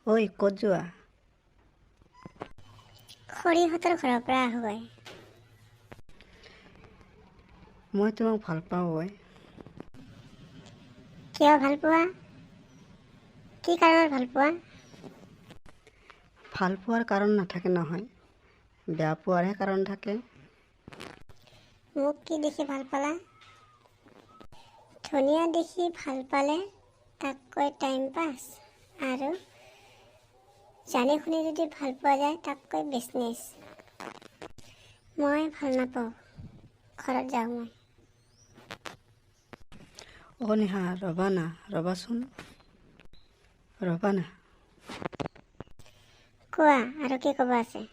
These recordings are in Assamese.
ঐ, ক'ত যোৱা? খড়ীহঁতৰ ঘৰৰ পৰা আহোঁগৈ। মই তোমাক ভাল পাওঁ ঐ। কিয় ভাল পোৱা? কি কাৰণত ভাল পোৱা? ভাল পোৱাৰ কাৰণ নাথাকে নহয়, বেয়া পোৱাৰহে কাৰণ থাকে। মোক কি দেখি ভাল পালা? ধুনীয়া দেখি ভাল পালে তাক কয় টাইম পাছ, আৰু জানি শুনি যদি ভাল পোৱা যায় তাক কয় বিজনেছ। মই ভাল নাপাওঁ, ঘৰত যাওঁ মই। অ' নিহা, ৰ'বা না, ৰ'বাচোন, ৰ'বা না। কোৱা, আৰু কি ক'ব আছে?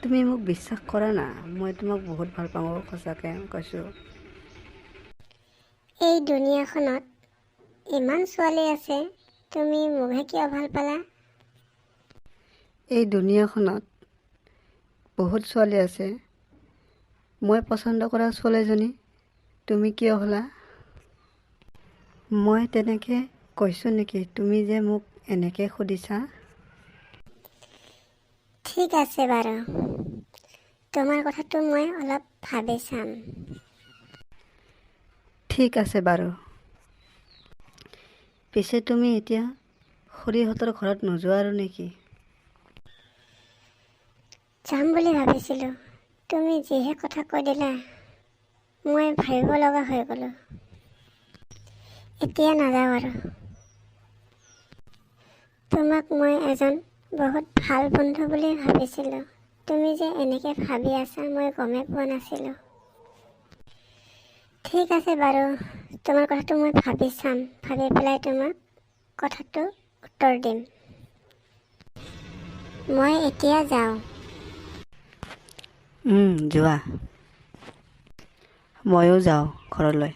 তুমি মোক বিশ্বাস কৰা না, মই তোমাক বহুত ভাল পাওঁ অ', সঁচাকৈ কৈছোঁ। এই দুনীয়াখনত ইমান ছোৱালী আছে, তুমি মোকহে কিয় ভাল পালা? এই দুনীয়াখনত বহুত ছোৱালী আছে, মই পচন্দ কৰা ছোৱালীজনী তুমি কিয় হ'লা? মই তেনেকৈ কৈছোঁ নেকি? তুমি যে মোক এনেকৈ সুধিছা? ঠিক আছে বাৰু, তোমাৰ কথাটো মই অলপ ভাবি চাম। ঠিক আছে বাৰু। পিছে তুমি এতিয়া খুৰীহঁতৰ ঘৰত নোযোৱা আৰু নেকি? যাম বুলি ভাবিছিলোঁ, তুমি যিহে কথা কৈ দিলা, মই ভাবিব লগা হৈ গ'লোঁ। এতিয়া নাযাওঁ আৰু। তোমাক মই এজন বহুত ভাল বন্ধু বুলি ভাবিছিলোঁ, তুমি যে এনেকৈ ভাবি আছা মই গমেই পোৱা নাছিলোঁ। ঠিক আছে বাৰু, তোমাৰ কথাটো মই ভাবি চাম, ভাবি পেলাই তোমাক কথাটো উত্তৰ দিম। মই এতিয়া যাওঁ। যোৱা, ময়ো যাওঁ ঘৰলৈ।